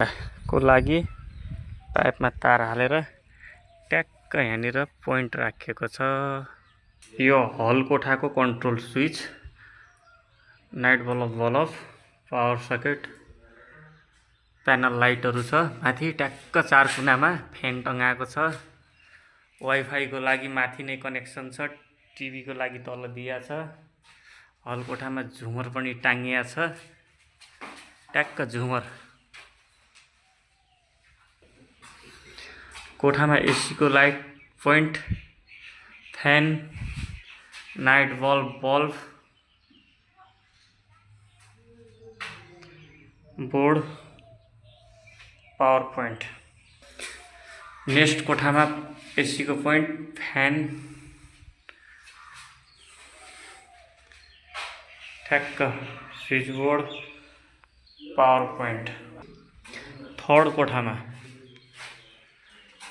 को लागि पाइपमा तार हालेर ट्याक्क यहाँनिर पोइन्ट राखिएको छ। यो हल कोठाको control switch, night bulb, power socket, panel लाइटहरू छ। माथि ट्याक्क चार कुनामा फ्यान टङ्गाएको छ। वाइफाई को लागि माथि नै कनेक्सन छ। टिभी को लागि तल दिया छ। हल कोठामा झुमर पनि टाङ्गिया छ। ट्याक्क झुमर। कोठामा एसी को light point, fan, night bulb, board, power point. Next कोठामा एसी को पोइन्ट, फ्यान, ठ्याक्क switch board, power point. Third कोठामा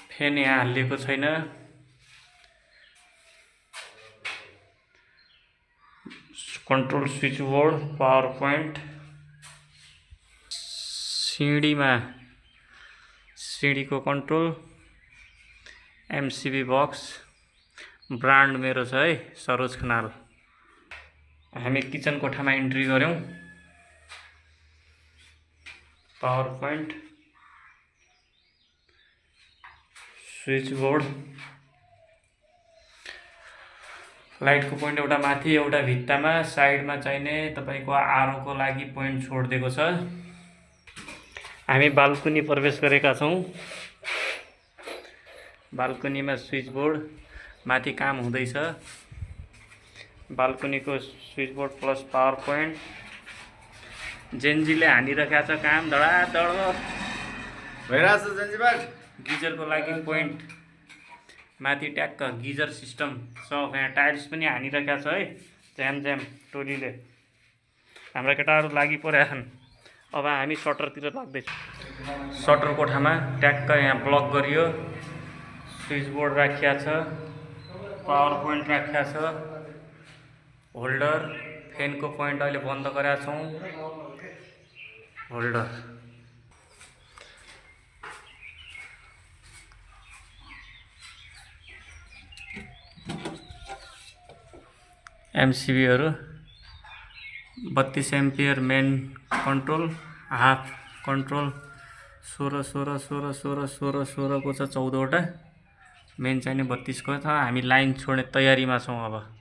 फ्यान यहाँ हालिएको छैन। Control switch board, power point. सिँढीमा सिँढीको कन्ट्रोल, एमसिबी बक्स। ब्रान्ड मेरो छ है, सरोज खनाल। हामी किचन कोठामा इन्ट्री गऱ्यौँ। Power point, switch board, light को पोइन्ट एउटा माथि एउटा भित्तामा। साइडमा चाहिने तपाईको आरो को लागि पोइन्ट छोडिदिएको छ। हामी बाल्कनी प्रवेश गरेका छौँ। बाल्कनीमा स्विच बोर्ड, माथि काम हुँदैछ। बाल्कनी को switch board plus power point. जेन्जीले हानिरहेको छ काम धडाधड भइरहेछ जेन्जीबाट। गिजर को लागि पोइन्ट माथि ट्याक्क गिजर सिस्टम सब। यहाँ टाइल्स पनि हानिरहेको छ है, ज्याम टोलीले। हाम्रा केटाहरू लागि परेका छन्। अब हामी सटरतिर लाग्दैछौँ। सटर कोठामा ट्याक्क यहाँ ब्लक गरियो। स्विच बोर्ड राखिया छ, पावर पोइन्ट राखिया छ, होल्डर, फ्यान को पोइन्ट अहिले बन्द गरेका छौँ। होल्डर, एमसिबीहरू, 32 ampere main control, half control, 16 को छ 14 वटा। मेन चाहिने 32 को छ। हामी लाइन छोड्ने तयारीमा छौँ अब।